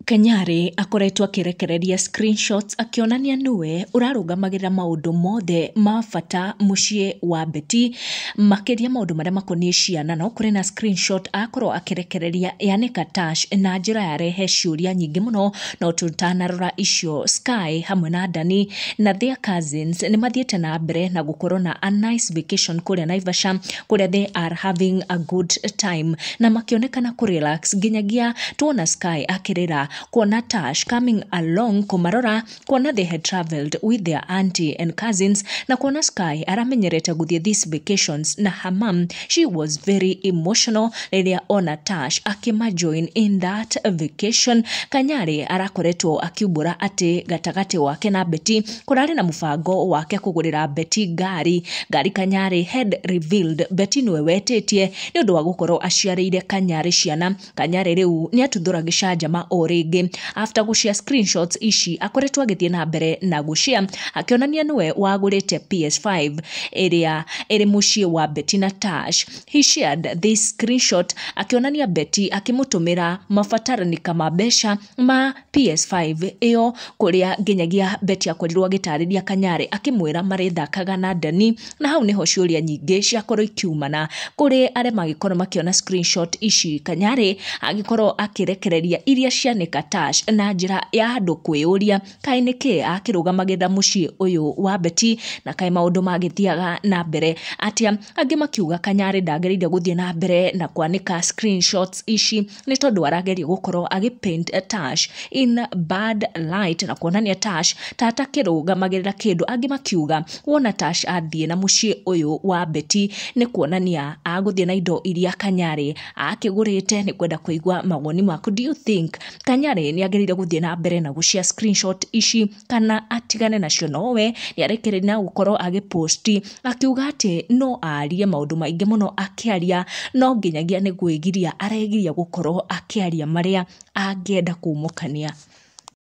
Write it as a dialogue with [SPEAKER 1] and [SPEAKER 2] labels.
[SPEAKER 1] Kanyari akoretwo akĩrekereria screenshots akĩonania nĩwe ũrarũgamagĩrĩra maũndũ mothe ma bata mũciĩ wa Betty, makĩria maũndũ marĩa makoniĩ ciana. No kũrĩ na screenshot akorwo akĩrekereria yanĩka Tash na njĩra yarehe ciũria nyingĩ mũno. No tũtanarora icio, Sky hamwe na Dani na their cousins nĩ mathiĩte na mbere na gũkorwo na a nice vacation kũrĩa Naivasha, kũrĩa they are having a good time na makĩonekana kũ relax, nginyagia tuona Sky akĩrĩra kuona Tash coming along kũmarora, kuona they had traveled with their auntie and cousins, na kuona Sky aramenyerete gũthiĩ these vacations na her mom. She was very emotional rĩrĩa ona Tash akĩma join in that vacation. Kanyari arakoretwo akiumbũra atĩ gatagatĩ wake na Betty kũrarĩ na mũbango wake kũgũrĩra Betty ngari. Ngari Kanyari had revealed Betty nĩwe wetĩtie nĩ ũndũ wa gũkorwo aciarĩire Kanyari ciana. Kanyari rĩu nĩ atuthũra gĩcanjama o rĩngĩ after gũshare screenshots ici. Akoretwo agĩthiĩ na mbere na gũshare akĩonania nĩwe wagũrĩte PS5 ĩrĩa ĩrĩ mũciĩ wa Betty na Tash. He shared this screenshot akĩonania Betty akĩmũtũmĩra mabataranĩka ma mbeca ma PS5 ĩyo, kũrĩa nginyagia Betty akorirwo agĩtarĩria Kanyari akĩmwĩra marĩthakaga na Dani, na hau nĩho ciũria nyingĩ ciakorwo ikiumana kũrĩ arĩa magĩkorwo makĩona screenshot ici. Kanyari agĩkorwo akĩrekereria iria cianĩka Tash na njĩra ya andũ kwĩyũria kaĩ nĩkĩ akĩrũgamagĩrĩra mũciĩ ũyũ wa Betty na kaĩ maũndũ magĩthiaga na mbere atĩa. Angĩ makiuga Kanyari ndagĩrĩire gũthiĩ na mbere na kwanĩka screenshots ici nĩ tondũ arageria gũkorwo agĩ paint Tash in bad light na kuonania Tash ta atakĩrũgamagĩrĩra kĩndũ. Angĩ makiuga wona Tash athiĩ na mũciĩ ũyũ wa Betty nĩ kuonania agũthiĩ na indo iria Kanyari akĩgũrĩte. Nĩ kwenda kũigua mawoni maku. Do you think Kanyari nĩ agĩrĩire gũthiĩ na mbere na gũshare screenshot ici kana atigane nacio? Nowe nĩ arekereria na gũkorwo agĩposti akiuga atĩ no arie maũndũ maingĩ mũno akĩaria, no nginyagia nĩ gwĩgiria aregiria gũkorwo akĩaria marĩa angĩenda kumũkania.